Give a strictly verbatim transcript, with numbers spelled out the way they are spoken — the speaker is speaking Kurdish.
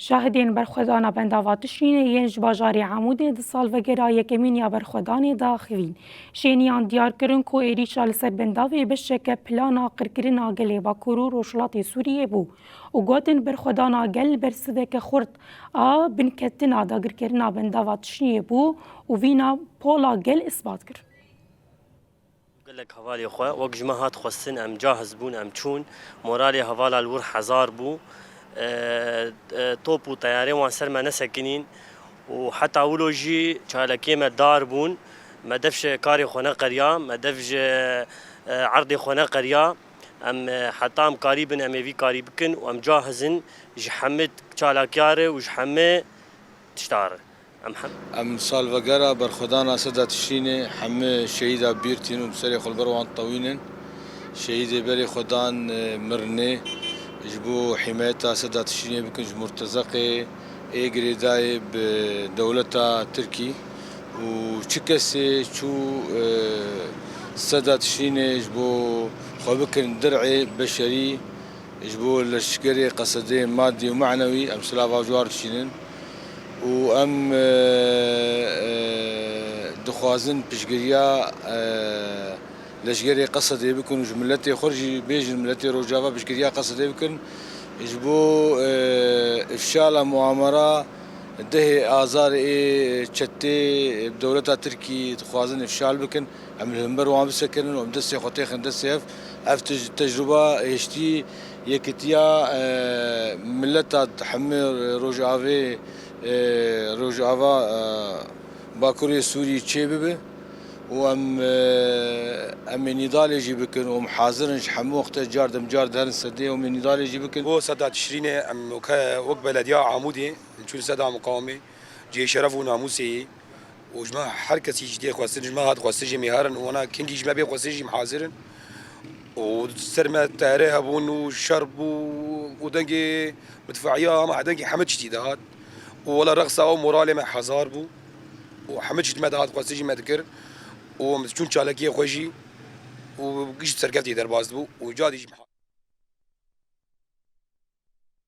Şahidên berxwedana bendava Tişrînê yên ji bajarê Amûdê di salvegera yekemîn ya berxwedanê de axivîn. Şêniyan diyar kirin ku êrîşa li ser bendavê beşeke plana qirkirina gelê Bakur û Rojhilatê Sûriyê bû û gotin berxwedana gel bersiveke xurt a binketina dagirkerina bendava Tişrînê bû û vîna pola gel isbat kir. Gelek hevalê xwe, wek ji me hat xwestin, em cahiz bûn, em çûn. Moralê hevala li wir hezar bû. E, e, top û teyarê wan ser me nesekinîn û heta wilo jî çalakiyê me dar bûn. Me dev ji karê xwe neqeriya, me dev ji, e, erdê xwe neqeriya. Em, e, heta em karîbin, em ê vî karî bikin û em cahiz in ji hemî çalakiyê re û ji hemî tişta re. Em hem Em salvegera berxwedana seda Tişrînê hemî şehîda bîr tînin û bi serê xwe li ber wan tewînin. Şehîdê berê xwe dan, e, mirinê. Ji bo hîmayeta seda Tişrînê bikin, ji Murtezaqê ê girêdayê bi dewleta Tirkî û çi kesê çû, e, seda Tişrînê ji bo xwe bikin dir'ê beşerî, ji bo leşkerê Qesedê madî û manewî em silava ji wan dişînin û em, e, e, dixwazin piştgiriya, e, leşkerê Qesedê bikin û ji miletê xwe jî bêjin, miletê Rojava piştgiriya Qesedê bikin. Ji bo, e, îfşala muamera dehê azarê ê çetê dewleta Tirkî dixwazin îfşal bikin. Em li hember wan bisekinin û em destê xwe têxin destê hev. Ev tij-, tecrûba hiştî yekitiya, e, mileta hemî Rojavê, e, Rojava, e, Bakurê Sûrî çêbibe û em, e, em ê nîdalê jî bikin û em hazir in ji hemû wextê car dem car derin sedê û em ê nîdalê jî bikin. Bo seda Tişrînê em weke, wek belediya Amûdê em çûn seda miqawimê cihê şeref û namûsê yê. û ji me her kesî jî tê xwestin, ji me hat xwestin jî em ê herin û wana kengî ji me bê xwestin jî em hazir in. Û ser me teyare hebûn û şer bû û dengê midfaiya hema dengê hemî tiştî dihat. Û wela reqsa û moralê me hezar bû. Û hemî tişt me dihat xwestin jî me dikir. Û em çûn çalakiyê xwe jî û giş serkeftî derbas bû û cadî jî